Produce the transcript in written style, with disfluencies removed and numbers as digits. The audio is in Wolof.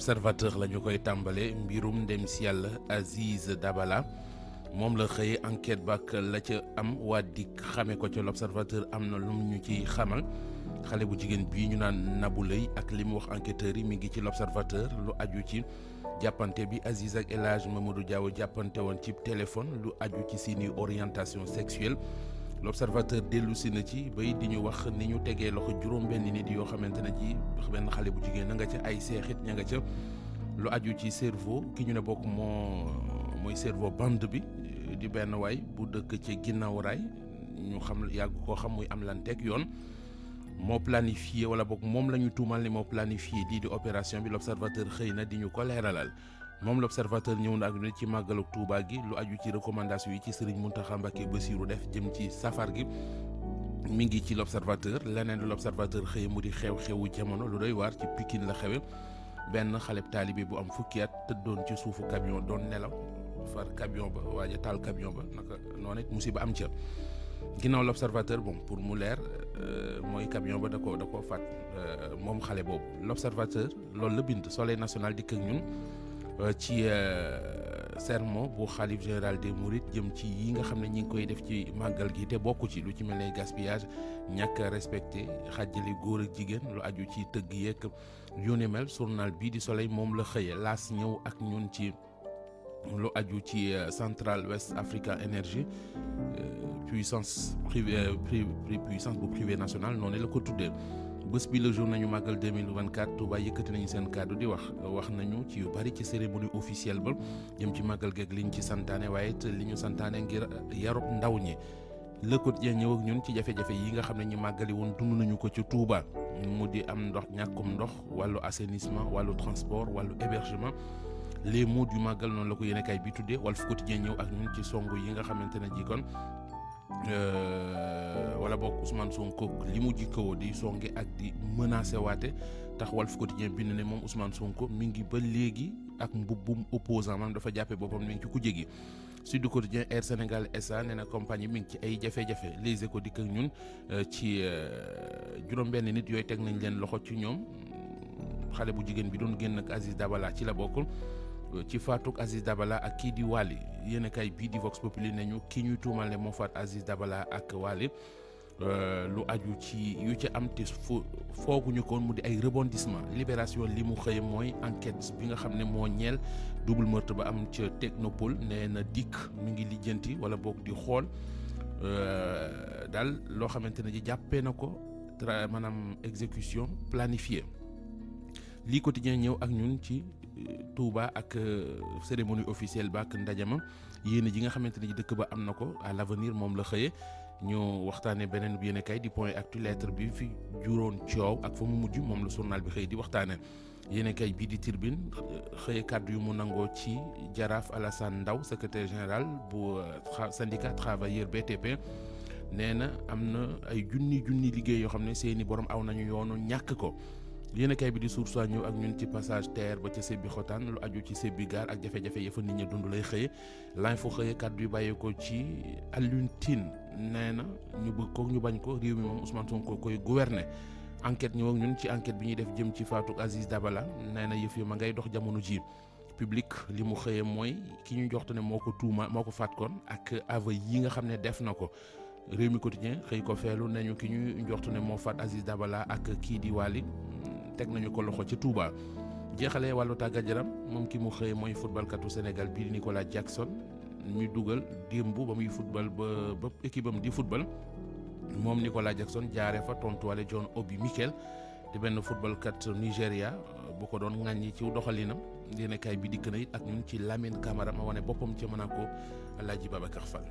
l'observateur la ñu koy tàmbale mbirum ndem si yàlla Aziz Dabala moom la xëyee enquête bak la ca am waa dikk xamee ko ca l'observateur am na lu ñu ci xamal xale bu jigéen bii ñu naan Nabou Leye ak li mu wax enquêteurs yi mi ngi ci l'observateur lu aju ci jàppante bi Aziz ak El Hadj Mamadou Diaw jàppante woon ci téléphone lu aju ci seeni orientation sexuelle l'observateur dellu si na ci bay di ñu wax ni ñu tegee loxo juróom-benn nit yoo xamante ne ji benn xale bu jigéen na nga ca ay seexit ña nga ca lu aju ci cerveau ki ñu ne bokk mooy cerveau bande bi di benn waay bu dëkk ci ginnaaw raay ñu xam yàgg koo xam muy am lanteeg yoon moo planifié wala boog moom la ñu tuumal ni moo planifié lii di opération bi l'observateur xëy na di ñu ko leeralal moom l'observateur ñëw na ak ñu ci màggalu Touba gi lu aju ci recommandation yi ci Serigne Mountakha Mbacké Bassirou def jëm ci safar gi mi ngi ci l'observateur leneen lu l'observateur xëy mu di xew-xewu jamono lu doy waar ci Pikine la xewe benn xaleb taalibe bu am fukki at tëddoon ci suufu camion doon nelaw far camion ba waaja taal camion ba naka noonu it musiba am ca ginnaaw l'observateur bon pour mu leer mooy camion ba da ko faat moom xale boobu l'observateur loolu la bind Soleil national dikk ak ñun ci sermon bu xalif général des Mourides jëm ci yi nga xam ne ñi ngi koy def ci màggal gi te bokku ci lu ci mel ne gaspillage ñàkk a respecté xàjjale góor ak jigéen lu aju ci tëgg yeeg yu ni mel journal bii di Soleil moom la xëyee laas ñëw ak ñun ci lu aju ci Central West Africa Energy puissance privée puissance bu privé nationale noonu la ko tuddee bés bi le jour nañu màggal 2024 Touba yëkkati nañu seen kàddu di wax nañu ci yu bari ci cérémonie officielle ba jëm ci màggal geeg liñ ci santaane waaye it li ñu santaane ngir yarub ndaw ñi Le Quotidien ñëw ak ñun ci jafe-jafe yi nga xam ne ñi màggali woon dund nañu ko ci Touba mu di am ndox ñàkkum ndox wàllu assainissement wàllu transport wàllu hébergement les mots du màggal noonu la ko yéenekaay bi tuddee Walf Quotidien ñëw ak ñun ci songu yi nga xamante ne ji kon wala boog Ousmane Sonko li mu jikkoo di songe ak di menacé waate tax Walf Quotidien bind ne moom Ousmane Sonko mi ngi ba léegi ak mbubbum opposant maanaam dafa jàppe boppam mi ngi ci kujje gi Sud Quotidien Air Sénégal SA nee na compagnie mi ngi ci ay jafe-jafe Les Échos dikk ak ñun ci juróom-benn nit yooyu teg nañ leen loxo ci ñoom xale bu jigéen bi doon génn ak Aziz Dabala ci la bokkul ci faatuk Aziz Dabala ak kii di Wally yéenekaay bii di Vox Populi nañu kii ñuy tuumal ne moo faat Aziz Dabala ak Wally lu aju ci yu ci am te fooguñu ko mu di ay rebondissement Libération li mu xëy mooy enquête bi nga xam ne moo ñeel double meurtre ba am ca Technopole nee na dikk mi ngi lijjanti wala boog di xool daal loo xamante ne ji jàppee na ko maanaam exécution planifiée lii Quotidien ñëw ak ñun ci Touba ak cérémonie officielle ba ak ndajama yéen ji nga xamante ne ji dëkk ba am na ko à l'avenir moom la xëyee ñu waxtaanee beneen bi yéenekaay di Point Actu lettre bi fi juróon coow ak fa mu mujj moom la journal bi xëy di waxtaanee yéenekaay bii di Tribune xëyee kàddu yu mu nangoo ci Jaraaf Alassane Ndaw secrétaire général bu syndicat travailleur BTP nee na am na ay junni liggéey yoo xam ne seeni borom aw nañu yoonu ñàkk ko. yéenekaay bi di Source A ñëw ak ñun ci passage terre ba ca Sébbi Xotaan lu aju ci Sébbi gaar ak jafe-jafe ya fa nit ñi dund lay xëye L'Info xëye kàddu yu bàyyee ko ci Alioune Tine nee na ñu bëgg ko ñu bañ ko réew mi moom Ousmane Sonko koy gouverner enquête ñëw ak ñun ci enquête bi ñuy def jëm ci faatuk Aziz Dabala nee na yëf yi ma ngay dox jamono ji Public li mu xëye mooy ki ñu joxte ne moo ko faat kon ak aveu yi nga xam ne def na ko réew mi Quotidien xëy ko feelu nañu ki ñu joxte ne moo faat Aziz Dabala ak kii di Wally teg nañu ko loxo ci Touba jeexalee wàllu tàggat yaram moom ki mu xëy mooy footballkatu Sénégal bii di Nicolas Jackson muy dugal démb ba muy football ba équipe am di football moom Nicolas Jackson jaaree fa tontuwaale John Obi Mikel di benn footballkat Nigéria bu ko doon ŋàññi ci doxalinam yéenekaay bi dikk na it ak ñun ci Lamine Camara ma wane boppam ci Monaco Alaaji Babacar Fall.